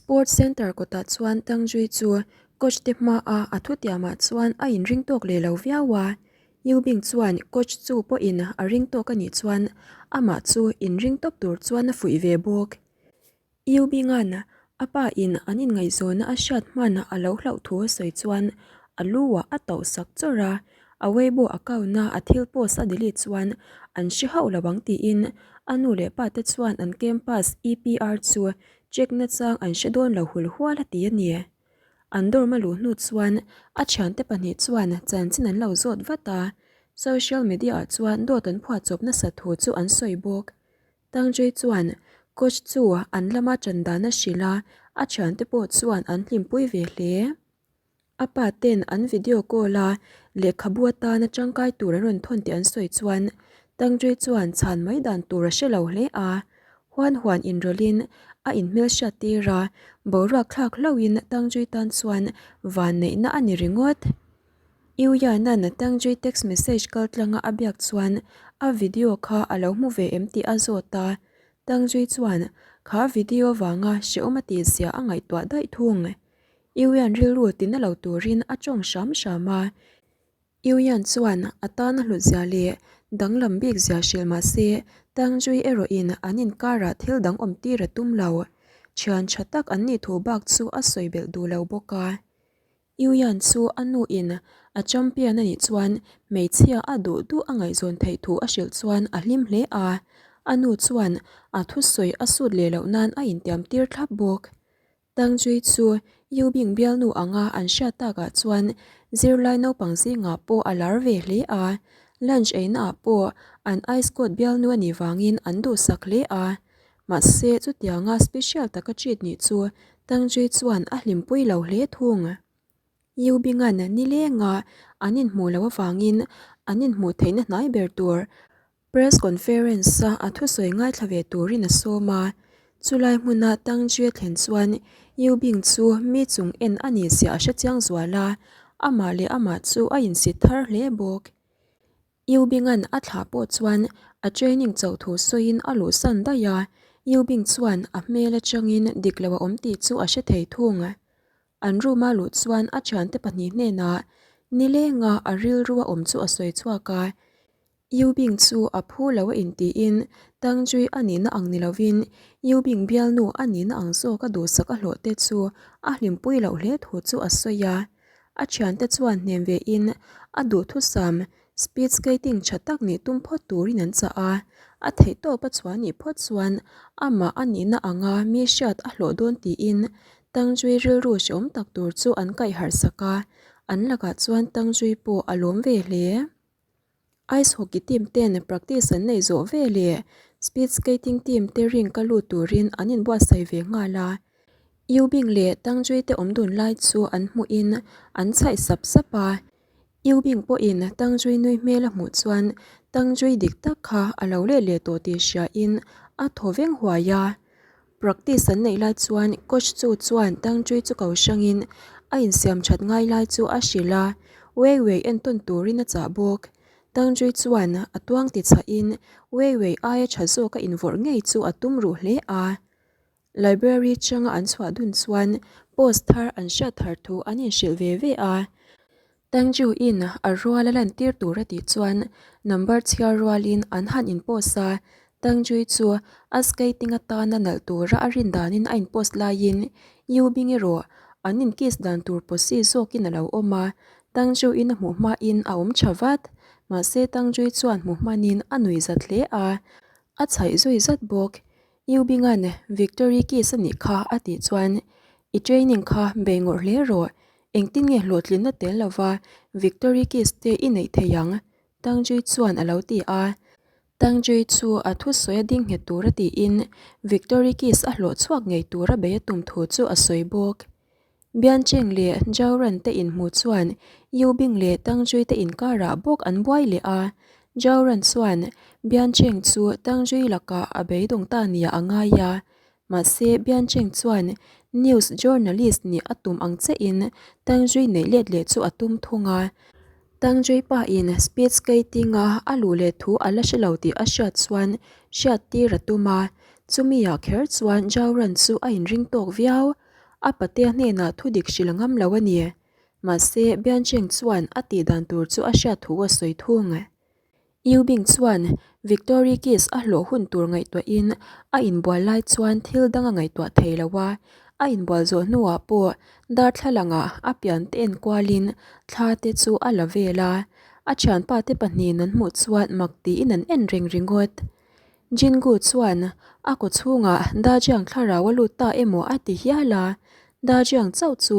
Sports Centre kawtah chuan Tangjui chu coach te hmaah a thutiamah chuan a inring tawk leh lo viau a. Yu Bing chuan coach chu pawhin a ring tawk a nih chuan amah chu inring tawp tur chuan a fuih ve bawk. Yu Bing-a'n a pa in an inngaihzawhna a hriat hman a lo hlauh thu a sawi chuan a lu ah a tauh sak chawrh a, a Weibo account a a thil post a delete chuan an hre hauh lo ang tiin a nu leh pa te chuan an campus EPR chu check nachang an hre dawn lo hul hual a ti a ni. An dorm a luh hnu chuan a thiante pahnih chuan chanchin an lo zawt vat a, social media ah chuan dawt an phuahchawp nasa thu chu an sawi bawk. Tangjei chuan coach chu an lama ṭan dan a hrilh a, a thiante pawh chuan an hlimpui ve hle. A pa ten an video call a, lehkhabu atana tangkai tur an rawn thawn tih an sawi chuan Tangjei chuan chhan mai dan tur a hre lo hle a. Huan huan inrawlhin a inhmelhriat tir a, boruak thlak hlauhin Tangjei tan chuan vanneihna a ni ringawt. Yuyana'n Tangjei text message kal tlanga a biak chuan a video kha a lo hmu ve em tih a zawt a, Tangjei chuan kha video vanga hrehawm a tih zia a ngaihtuah daih thung. Yuyan rilru tina lo turin a tawng hram hram a, Yuyan chuan a tana hlut zia leh danglam bik zia hrilh mah se Tangjei erawhin an inkarah thil dang awm tir a tum lo. Thian tha tak an nih thu bak chu a sawi belh duh lo bawk a. Yuyan chu a nu in a champion a nih chuan hmeichhia a duh duh a ngaihzawn theih thu a hrilh chuan a hlim hle a, a nu chuan a thusawi a sut leh loh nan a intiam tir thlap bawk. Tang Jui chu Yu Bing bialnu anga an hriat takah chuan zirlai naupang zingah pawh a lar ve hle a, lunch eina ah pawh an ice coat bialnu a nih vangin an duhsak hle a. Mahse, chutianga special taka treat nih chu Tangjui chuan a hlimpui lo hle thung. Yu Bing-a'n nilenga an inhmuh loh avangin an inhmuh theihna hnai ber tur press conference-a a thusawi ngaithla ve turin a sawm a. Chulai hmuna Tangjui a thlen chuan Yu Bing chu mi chung en a nih zia a hrechiang zual a, amah leh amah chu a insit thar hle bawk. Yu Bing-a'n a thlah pawh chuan a training chauh thu sawiin a luhsan daih a, Yu Bing chuan a hmel atangin dik lo a awm tih chu a hre thei thung. An room a luh chuan a thiante pahnih hnenah nilenga a rilru a awm chu a sawi chhuak a, Yu Bing chu a phu lo a intiin Tang Jui a nihna ang ni lovin Yu Bing bialnu a nihna ang zawk a duhsak a hlawh te chu a hlimpui loh hle thu chu a sawi a. A thiante chuan hnem ve in a duhthusam speed skating tha tak nih tum phawt turin an chah a, a theihtawp a chhuah nih phawt chuan amah a nihna anga mi hriat a hlawh dawn tiin Tangjui rilru hrehawm tak tur chu an kaih harh sak a, an lakah chuan Tangjui pawh a lawm ve hle. Ice hockey team ten practice an neih zawh ve leh speed skating team te rink a lut turin an inbuatsaih ve nghal a. Yu Bing leh Tang Jui te awm dun lai chu an hmuhin an chhaih sap sap a. Yu Bing pawhin Tang Jui nui hmel a hmuh chuan Tang Jui dik tak kha a lo let leh tawh tih hriain a thaw veng huai a. Practice an neih lai chuan coach chu chuan Tang Jui chu ko hrangin a insiam that ngai lai chu a hrilh a, Wei Wei entawn turin a chah bawk. Tang Jui chuan a tuang ti chhahin Wei Wei aia tha zawk a invawrh ngei chu a tum ruh hle a. Library changa an chhuah dun chuan post thar an hriat thar thu an inhrilh ve ve a. Tang Ju in a rual a lantir tur a tih chuan number chhiar rualin an han in post a, Tang Jui chu a skating atana nalh tura a rin danin a in post laiin Yu Bing erawh an in kiss dan tur posi zawkin a lo awm a, Tang Ju in a hmuh hmain a awm tha vat. Mahse Tang Jui chuan hmu hmanin a nui zat hle a, a chhaih zui zat bawk. Yu Binga'n Victory kiss a nih kha a tih chuan I training kha bei ngawrh hle rawh, Engtin nge hlawhtlinna tel lova Victory Kiss te i neih thei ang? Tang Jui chuan a lo ti a. Tang Jui chu a thusawi a ding nghet tura tiin Victory Kiss a hlawh chhuak ngei tura bei a tum thu chu a sawi bawk. Bian Cheng leh Zhao Ran te inhmu chuan Yu Bing leh Tang Jui te inkarah bawk an buai leh a. Zhao Ran chuan Bian Cheng chu Tang Jui lakah a beidawng ta nia a ngai a. Mahse, Bian Cheng chuan news journalist nih a tum ang chiahin Tang Jui neih let leh chu a tum thung a. Tang Jui pa in speed skating a a luh leh thu a la hre lo tih a hriat chuan hriat tir a tum a, chumi ah kher chuan Zhao Ran chu a inring tawk viau. A patea hnenah thudik hrilh ngam lo a ni. Mahse, Biancheng chuan a tihdan tur chu a hriat thu a sawi thung. Yu Bing chuan Victory Kiss a hlawh hun tur ngaihtuahin a inbual lai chuan thil dang a ngaihtuah thei lo a, a inbual zawh hnuah pawh darthlalangah a pian te en kualin thla te chu a la vel a, a thianpa te pahnihin an hmuh chuan mak tiin an en reng ringawt. Jingu chuan a kaw chhungah Dajiang thlarau a lut ta emaw a ti hial a, Dajiang chauh chu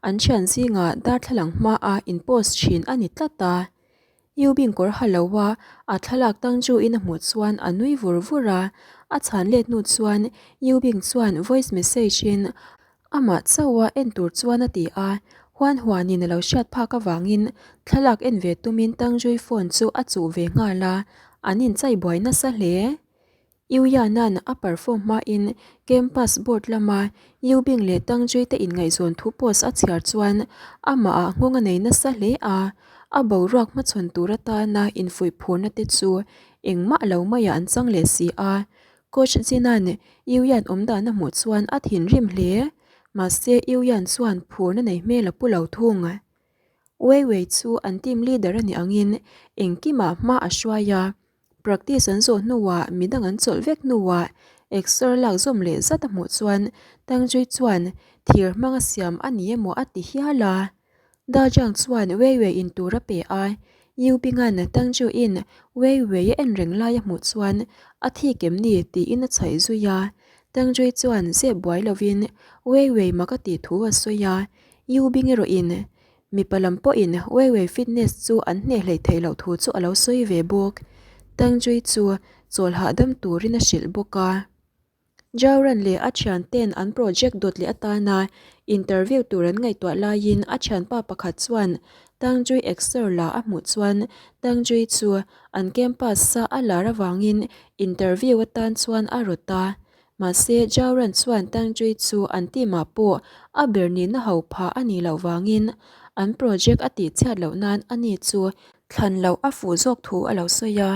an thian zingah darthlalang hmaah in post thin a ni tlat a. Yu Bing kawr ha lo a, a thlalak tang chu in a hmuh chuan a nui vur vur a, a chhan let hnu chuan Yu Bing chuan voice message in amah chauh a en tur chuan a ti a, Huan Huan in a lo hriat phak avangin thlalak en ve tumin Tang Jui phone chu a chuh ve nghal a, an inchai buai nasa hle. Yu Yanan a perform hmain campus board lama Yu Bing leh Tang Jui te inngaihzawn thu post a chhiar chuan amahah nghawng a nei nasa hle a, a boruak hmachhawn tur atana infuih phurna te chu engmah lo maiah an chang leh si a. Coach Jinan Yu Yan awmdan a hmuh chuan a thinrim hle. Mahse Yu Yan chuan phurna nei hmel a pu lo thung. Wei Wei chu an team leader a nih angin engkimah hma a hruai a, Practice an zawh hnuah midang an chawlh vek hnuah exer lak zawm leh zat a hmuh chuan Tangjui chuan thir hmanga siam a ni emaw a ti hial a. Da Jiang chuan Wei Wei in tur a pe a, Yu Bing-a'n Tangju-in Wei Wei a en reng lai a hmuh chuan a thik em ni tiin a chhaih zui a. Tangjui chuan zep buai lovin Wei Wei mak a tih thu a sawi a, Yu Bing erawhin Mipa lam pawhin Weiwei Fitness chu an hneh hleih theih loh thu chu a lo sawi ve bawk. Tangjui chu chawl hahdam turin a hrilh bawk a. Jauran leh a thianten an project dawt leh atana interview tur an ngaihtuah laiin a thianpa pakhat chuan Tangjui exer la a hmuh chuan Tangjui chu an campus-a a lar avangin interview atan chuan a rawt a. Mahse, Jauran chuan Tangchui chu an team ah pawh a ber nihna ho phah a nih loh vangin an project a tih chhiat loh nan ani chu thlan loh a fuh zawk thu a lo sawi a.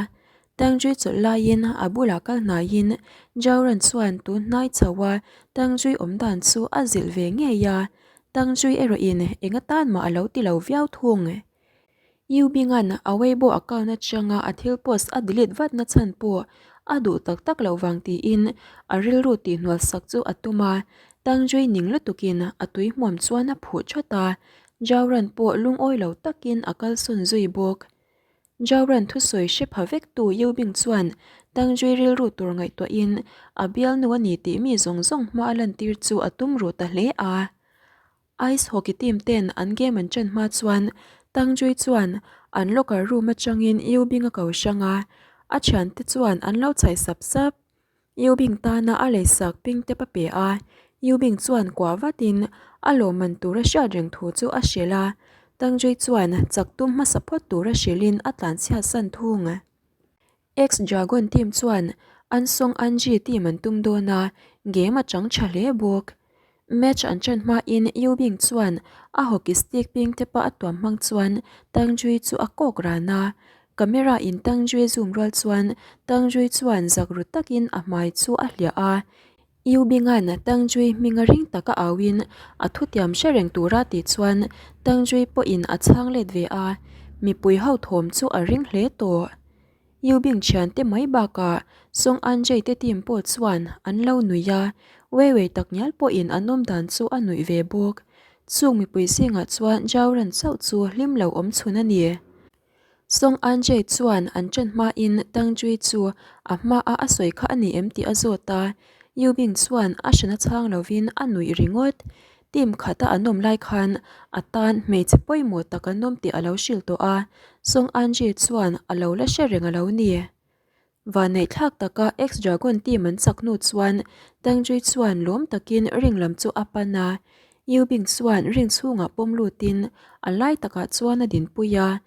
Tangchui chawlh laiin a bulah kal hnaiin Jauran chuan tun hnai chho a Tangchui awm dan chu a zilh ve ngei a, Tangchui erawhin eng atan mah a lo ti lo viau thung. Yu Bing-a'n a Weibo account atanga a thil post a delete vat na chhan pawh a duh tak tak loh vang tiin a rilru tihhnual sak chu a tum a, Tang Jui ning lutukin a tui hmuam chuan a phuh that a, Zhao Ran pawh lungawi lo takin a kalsawn zui bawk. Zhao Ran thusawi hre pha vektu Yu Bing chuan Tang Jui rilru tur ngaihtuahin a bialnu a ni tih mi zawng zawng hma a lantir chu a tum ruh ta hle a. Ice hockey team ten an game an ṭan hma chuan Tang Jui chuan an locker room aṭangin Yu Bing a ko hrang a, a ṭhiante chuan an lo chhaih sap sap. Yu Bing tana a leisak ping tep a pe a, Yu Bing chuan kuah vatin a lawmman tur a hriat reng thu chu a hrilh a, Tang Jui chuan chak tum hmasa phawt tur a hrilhin a tlanchhiat san thung. Ex-Dragon team chuan an Song Anji team an tum dawn a, game a chang tha hle bawk. Match an ṭan hmain Yu Bing chuan a hockey stick ping tepa a tuam hmang chuan Tang Jui chu a kawk ran a. Camera in Tang Jui zoom rual chuan Tang Jui chuan zak ru takin a hmai chu a hliah a. Yu Bing-a'n Tang Jui hminga ring taka auin a thutiam hre reng tura tih chuan Tang Jui pawhin a chhang let ve a, mipui ho thawm chu a ring hle tawh. Yu Bing thiante mai bakah Song Anjay te team pawh chuan an lo nuih a, Wei Wei takngial pawhin an awm dan chu a nuih ve bawk. Chung mipui zingah chuan Zhao Ran chauh chu hlim lo awm chhun a ni. Song Anjay chuan an ṭan hmain Tang Jui chu a hmaa a sawi kha a ni em tih a zawt a, Yu Bing chuan a hrana chhang lovin a nuih ringawt. Team khata an awm lai khan a tan hmeichhe pawimawh tak an awm tih a lo hrilh tawh a, Song Anjay chuan a lo la hre reng a lo ni. Vanneih thlak taka Ex-Dragon team an chak hnu chuan Tang Jui chuan lawm takin ring lam chu a pan a, Yu Bing chuan ring chhungah pawm lutin a lai takah chuan a dinpui a.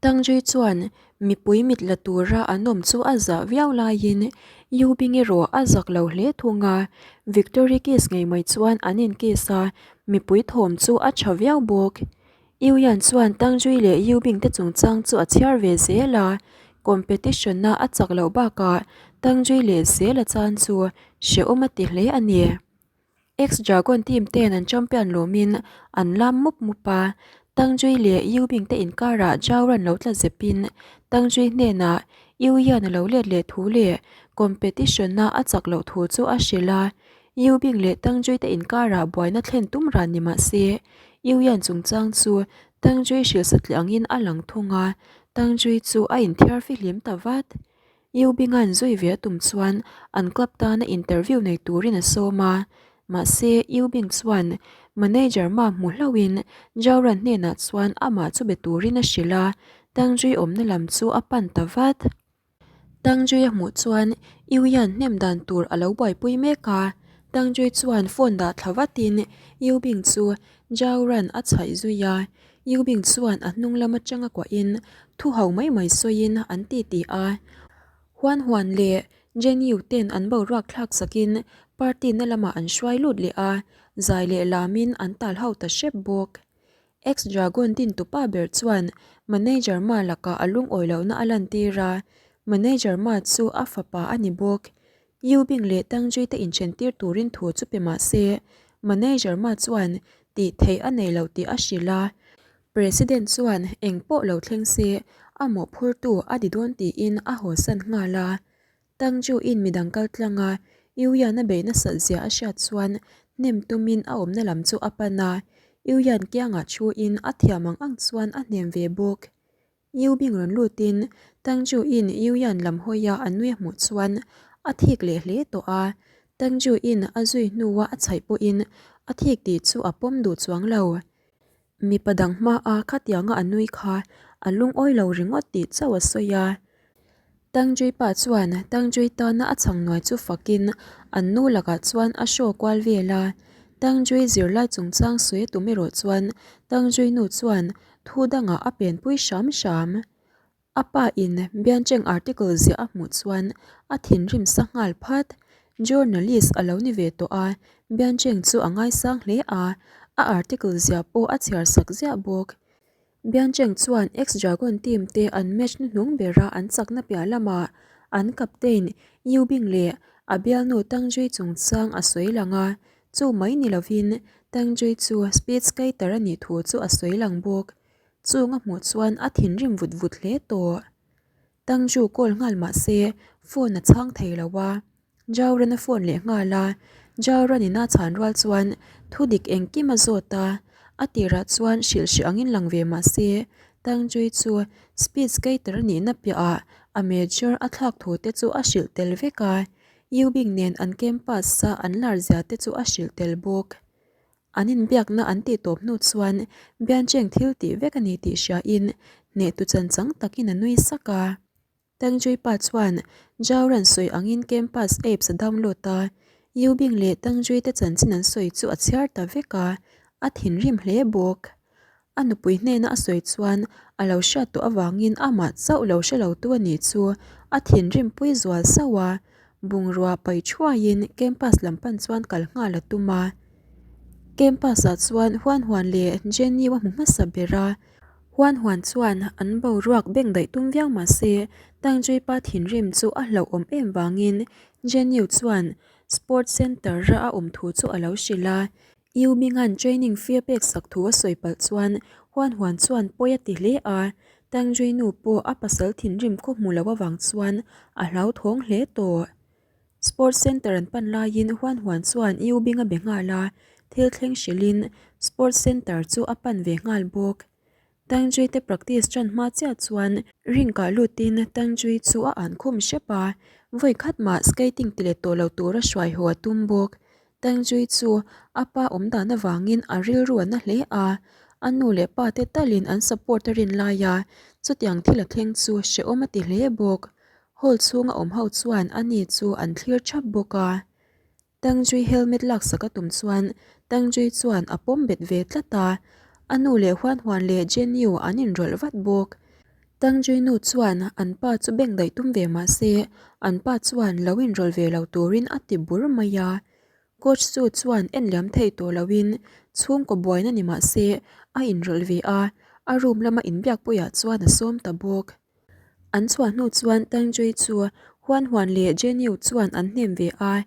Tang Jui chuan mipui mit la tura an awm chu a zah viau laiin Yu Bing erawh a zak lo hle thung a, Victory kiss ngei mai chuan an in kiss a, mipui thawm chu a tha viau bawk. Yu Yan chuan Tang Jui leh Yu Bing te chungchang chu a chhiar ve zel a, competition-a a chak loh bakah Tang Jui leh zel a chan chu hrehawm a ti hle a ni. Ex-Dragon team ten an champion lawmin an lam mup mup a, Tang Jui leh Yu Bing te inkarah Zhao Ran lo tla zepin Tang Jui hnenah Yu Yan a lo let leh thu leh competition-a a chak loh thu chu a hrilh a, Yu Bing leh Tang Jui te inkarah buaina thlen tum ran ni mah se, Yu Yan chungchang chu Tang Jui hrilh satliah angin a lang thung a, Tang Jui chu a inthiar fihlim ta vat. Yu Binga'n zui ve a tum chuan an club tana interview nei turin a sawm a, mahse Yu Bing chuan manager ma hmu hlauhin Zhao Ran hnenah chuan amah chu be turin a hrilh a, Tang Jui awmna lam chu a pan ta vat. Tang Jui a hmuh chuan Yu Yan hnem dan tur a lo buaipui mek a, Tang Jui chuan phone dah thla vatin Yu Bing chu Zhao Ran a chhaih zui a, Yu Bing chuan a hnung lam atanga kuahin thu ho mai mai sawiin an ti ti a. Huan Huan leh Jen Yu ten an boruak thlak sakin party na lamah an hruai lut leh a, zai leh lamin an tal ho ta hrep bawk. Ex-Dragon din tupa ber chuan manager Ma lakah a lungawi lohna a lantir a, manager Ma chu a fapa a ni bawk. Yu Bing leh Tang Jui te inthen tir turin thu chu pe mah se, manager Ma chuan tih theih a nei lo tih a hrilh a. President chuan eng pawh lo thleng se, a mawhphurtu a di dawn tiin a hawsan nghal a. Tang Ju-in midang kal tlanga Yu Yan a beih nasat zia a hriat chuan hnem tumin a awmna lam chu a pan a, Yu Yan kiangah thuin a thiam ang ang chuan a hnem ve bawk. Yu Bing rawn lutin Tang Ju-in Yu Yan lam hawia a nui a hmuh chuan a thik leh hle tawh a, Tang Ju-in a zui hnua a chhaih pawhin a thik tih chu a pawm duh chuang lo. Mipa dang hmaa khatianga a nui kha a lungawi lo ringawt tih chauh a sawi a. Tang Jui pa chuan Tang Jui tana a chhang nuai chu fakin an nu lakah chuan a hraw kual vel a. Tang Jui zirlai chungchang sawi a tum erawh chuan Tang Jui nu chuan thu dangah a penpui hram hram. A pa in Biancheng article ziah a hmuh chuan a thinrim sa nghal phat. Journalist a lo ni ve tawh a, Biancheng chu a ngaisang hle a, a article ziah pawh a chhiar sak ziah bawk. Biancheng chuan ex-Dragon team te an match hnuhnung bera an chakna piah lamah an captain Yu Bing leh a bialnu Tang Jui chungchang a sawi lang a, chu mai ni lovin Tang Jui chu speed skater a nih thu chu a sawi lang bawk. Chung a hmuh chuan a thinrim vut vut hle tawh. Tang Ju call nghal mah se phone a chhang thei lo a, Jauran a phone leh nghal a, Jauran in a chhan rual chuan thu dik engkim a zawt a, a tirah chuan hrilh hrih angin lang ve mah se Tang Jui chu speed skater a nihna piahah a major a thlak thu te chu a hrilh tel vek a, Yu Bing nen an campus a an lar zia te chu a hrilh tel bawk. An inbiakna an tih tawp hnu chuan Biancheng thil tih vek a ni tih hriain hnehtu chanchang takin a nui sak a. Tangjui pa chuan Zhao Ran sawi angin campus apps a download a, Yu Bing leh Tangjui te chanchin an sawi chu a chhiar ta vek a, a thinrim hle bawk. A nupui hnena a sawi chuan a lo hriat tawh avangin amah chauh lo hre lo tu a nih chu a thinrim pui zual sauh a, bungrua paih thuaiin campus lam pan chuan kal nghal a tum a. Campus ah chuan Huan Huan leh Jenny a hmu hmasa ber a, Huan Huan chuan an boruak beng daih tum viau mah se Tangjuipa pa thinrim chu a hlauhawm em vangin Jenny chuan Sports Center a a awm thu chu a lo hrilh a, Yu Ming-a'n training fee a pek sak thu a sawi palh chuan Huan Huan chuan pawi a ti hle a, Tang Jui nu pawh a pasal thinrim khaw hmu lo avang chuan a hlauthawng hle tawh. Sports Center an pan laiin Huan Huan chuan Yu Bing a be nghal a, thil thleng hrilhin Sports Center chu a pan ve nghal bawk. Tang Jui te practice ṭan hma chiah chuan ring kah lutin Tang Jui chu a an khum hrep a, vawi khat mah skating ti let tawh lo tura hruai haw a tum bawk. Tang Jui chu a pa awm dan avangin a rilru a na hle a, a nu leh pa te talin an support a rin lai a, chutiang thil a thleng chu hrehawm a ti hle bawk. Hall chhunga awm ho chuan ani chu an thlir thap bawk a. Tangjui helmet laksak a tum chuan Tangjui chuan a pawm bet ve tlat a, a nu leh Huan Huan leh Jenyu an inrawlh vat bawk. Tangjui nu chuan an pa chu beng daih tum ve mah se an pa chuan lo inrawlh ve lo turin a ti bur mai a. Coach Su chuan en liam thei tawh loin chhungkaw buaina ni mah se a inrawlh ve a, a room lama inbiakpuiah chuan a sawm ta bawk. An chhuah hnu chuan Tangjui chu Huan Huan leh Jenyu chuan an hnem ve a.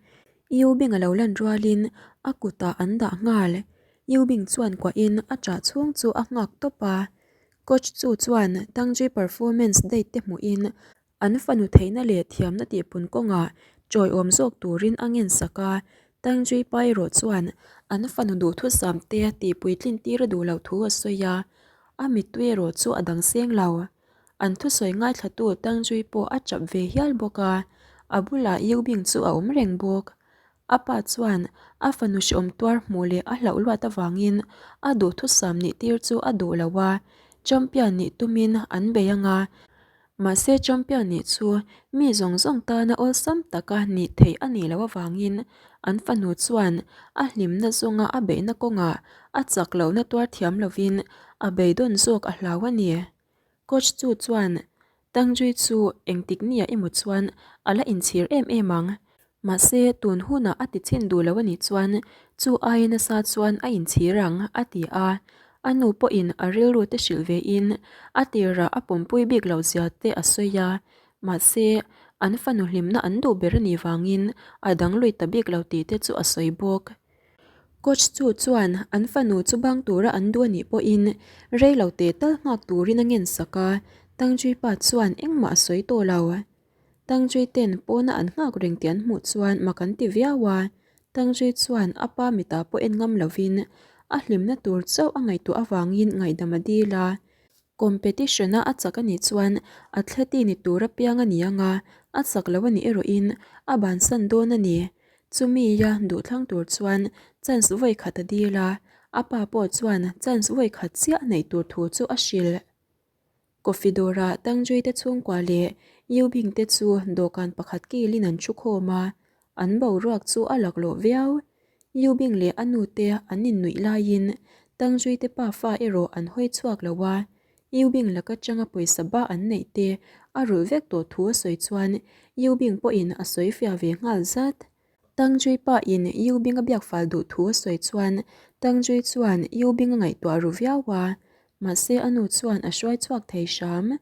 Yubing a lo lan rualin a kutah an dah nghal. Yubing chuan kuahin a ṭah chhung chu a nghak tawp a. Coach chu chuan Tangji performance date te hmuhin an fanu theihna leh thiamna tihpun kawngah ṭawiawm zawk turin a ngensak a. Tangji pa erawh chuan an fanu duhthusam te tihpuitlin tir a duh loh thu a sawi a, a mittui erawh chu a dang seng lo. An thusawi ngaithlatu Tangzui pawh a chap ve hial bawk a, a bulah Yubing chu a awm reng bawk. A pa chuan a fanu hreawm tuar hmuh leh a hlauh luat avangin a duhthusam nih tir chu a duh lo a, champion nih tumin an bei ang a. Mahse champion nih chu mi zawng zawng tana awlsam taka nih theih a nih loh avangin an fanu chuan a hlimna zawnga a beihna kawngah a chak lohna tuar thiam lovin a beidawn zawk a hlau a ni. Coach chu chuan Tangjui chu engtik nia emaw chuan a la inchhir em em ang. Mahse tun hunah a ti chhin duh lo a nih chuan chu aia nasa chuan a inchhir ang a ti a. A nu pawhin a rilru te hrilh vein a tirah a pawmpui bik loh zia te a sawi a. Mahse an fanu hlimna an duh ber a nih vangin a dang lui ta bik lo tih te chu a sawi bawk. Coach chu chuan an fanu chu bang tura an duh a nih pawhin rei lo teh tal nghak turin a ngen sak a, Tangzui pa chuan engmah a sawi tawh lo. Tangzui ten pawna an nghak reng tih an hmuh chuan mak an ti viau a, Tangzui chuan a pa mitah pawh en ngam lovin a hlimna tur chauh a ngaihtuah avangin ngaihdam a dil a. Competition-a a chak a nih chuan athlete ni tur apiang a ni ang a, a chak lo a nih erawhin a bansan dawn a ni. Chumia duhthlang tur chuan chance vawi khat a dil a, a pa pawh chuan chance vawi khat chiah neih tur thu chu a hrilh. Coffee dawrah Tangjuite chhungkua leh Yubing te chu dawhkan pakhat kilin an thu khawm a, an boruak chu a laklawh viau. Yubing leh a nu te an innuih laiin Tangjuite pa fa erawh an hawi chhuak lo a, Yubing laka changa pawisa ba an neih te a rulh vek tawh thu a sawi chuan Yubing pawhin a sawi fiah ve nghal zat. Tangjui pa in Yubing a biak fal duh thu a sawi chuan Tangjui chuan Yubing a ngaihtuah ru viau a, mahse a nu chuan a hruai chhuak thei hram.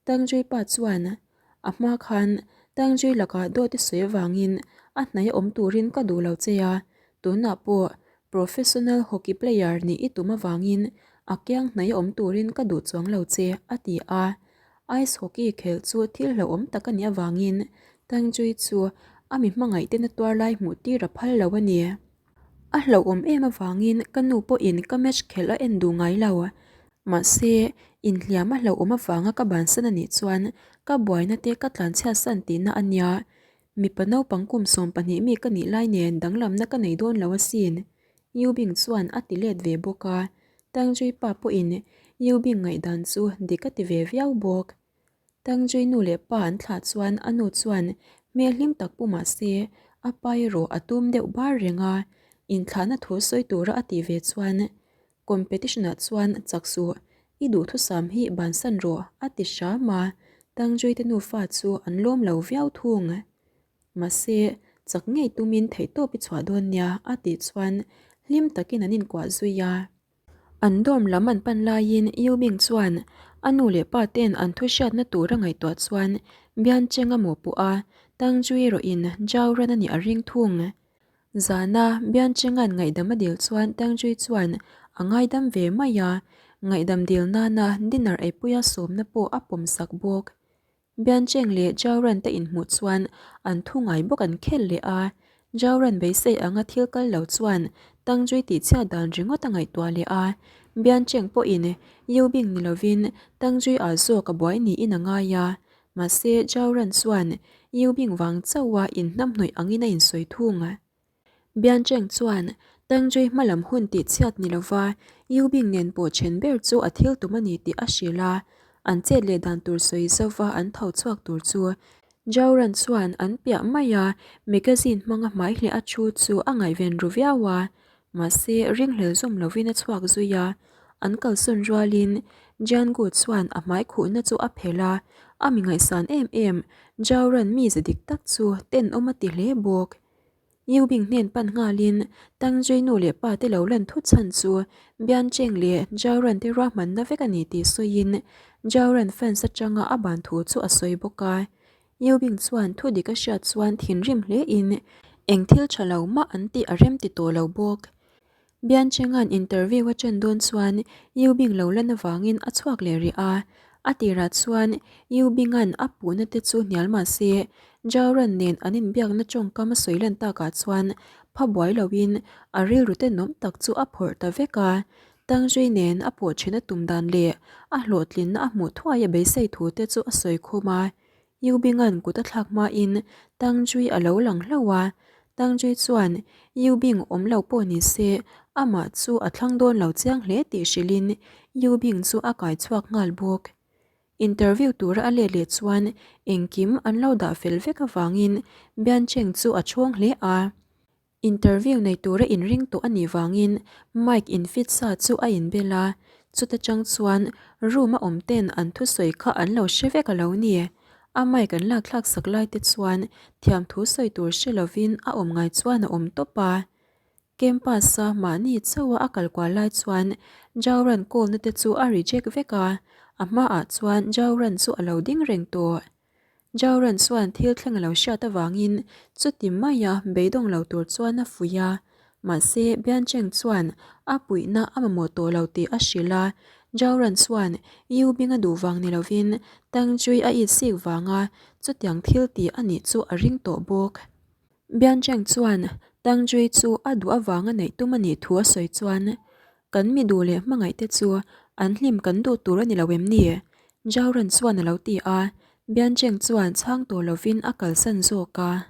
Tangjui pa chuan a hma khan Tangjui lakah dawt i sawi avangin a hnaih a awm turin ka duh lo che a, tunah pawh professional hockey player nih i tum avangin a kiang hnaih a awm turin ka duh chuang lo che a ti a. Ice hockey khelh chu thil hlauhawm tak a nih avangin Tangjui chu a mi hmangaih te na tuar lai hmuh tir a phal lo a ni. A hlauhawm em avangin ka nu pawhin ka match khelh a en duh ngai lo. Mahse, inhliam a hlauhawm avanga ka bansan a nih chuan ka buaina te ka tlanchhiatsan tihna a nia. Mipa naupang kum 12 mi ka nih lai nen danglamna ka nei dawn lo asin. Yu Bing chuan a ti let ve bawk a, Tangjui pa pawhin Yu Bing ngaihdan chu dik a ti ve viau bawk. Tangjui nu leh pa an thlah chuan a nu chuan hmel hlim tak pu mah se a pa erawh a tum deuh bar reng a, inthlahna thu sawi tura a tih ve chuan Competition-ah chuan chak suh, i duhthusam hi bansan rawh a ti hram a, Tangjui te nufa chu an lawm lo viau thung. Mahse, chak ngei tumin theihtawp i chhuah dawn nia a tih chuan hlim takin an inkuah zui a. An dorm lam an pan laiin Yu Bing chuan a nu leh pa ten an thu hriatna tur a ngaihtuah chuan Bian Cheng a mawhpuh a, Tang Jui erawhin Zhao Ran a nih a ring thung. Zana Bian Chenga'n ngaihdam a dil chuan Tang Jui chuan a ngaidam ve mai a, ngaihdam dil nana dinner eipuia sawmna pawh a pawmsak bawk. Biancheng leh Jauran te inhmuh chuan an thu ngai bawk an khel leh a, Jauran beisei anga thil kal lo chuan Tangjui tihchhiat dan ringawt a ngaihtuah leh a, Biancheng pawhin Yubing ni lovin Tangjui ah zawk a buai niin a ngai a, mahse Jauran chuan Yubing vang chauha inhnamhnawih angin a insawi thung. Biancheng chuan Tangjui hmalam hun tih chhiat ni lova Yubing nen pawh then ber chu a thil tum a ni tih a hrilh a, an chet leh dan tur sawi zauva an tho chhuak tur chu Zhaoran chuan an piah mai a, magazine hmanga hmai hleh a thu chu a ngaihven ru viau a, mahse ringhlel zawm lovin a chhuak zui a, an kalsawn rualin Jiangu chuan a hmai khuhna chu a phelh a, a mi ngaihsan em em Zhaoran mize dik tak chu tenawm a ti hle bawk. Yubing hnen pan nghalin Tangjui nu leh pa te lo lan thut chhan chu Biancheng leh Zhaoran te ruahmanna vek a ni tih sawiin Zhaoran fans atanga a ban thu chu a sawi bawk a. Yubing chuan thu dik a hriat chuan thinrim hle in Eng thil tha lo mah an tih a rem ti tawh lo bawk. Biancheng-a'n interview a ṭan dawn chuan Yu Bing lo lan avangin a chhuak leh rih a. A tirah chuan Yu Bing-a'n a puhna te chu hnial mah se, Zhao Ran nen an inbiakna ṭawngkam a sawi lan takah chuan pha buai loin a rilru tenawm tak chu a phawrh ta vek a. Tang Zui nen a pawh ṭhen a tum dan leh a hlawhtlinna a hmuh thuai a beisei thu te chu a sawi khum a. Yu Bing-a'n kut a thlak hmain Tang Jui a lo lang hlauh a, Tang Jui chuan Yu Bing awm lo pawh ni se amah chu a thlang dawn lo chiang hle tih hrilhin Yu Bing chu a kai chhuak nghal bawk. Interview tura a let leh chuan engkim an lo dah fel vek avangin Bian Cheng chu a chhawng hle a. Interview nei tura inring tawh a nih vangin mic infit sa chu a inbel a, chuta chang chuan room a awm ten an thusawi kha an lo hre vek a lo ni. A mic an lak thlak sak lai te chuan thiamthu sawi tur hre lovin a awm ngai chuan a awm tawp a. Campus a mahni chauha a kal kual lai chuan Jauran call na te chu a reject vek a, a hmaah chuan Jauran chu a lo ding reng tawh. Jauran chuan thil thleng a lo hriat avangin chuti maia beidawng lo tur chuan a fuih a, mahse Biancheng chuan a puihna a mamawh tawh lo tih a hrilh a. Jauran chuan Yu Bing a duh vang ni lovin Tang Jui a it sik vanga chutiang thil tih a nih chu a ring tawh bawk. Biancheng chuan Tang Jui chu a duh avanga neih tum a nih thu a sawi chuan, Kan mi duh leh hmangaih te chu an hlim kan duh tur a ni lo em ni? Jauran chuan a lo ti a, Biancheng chuan chhang tawh lovin a kalsan zawk a.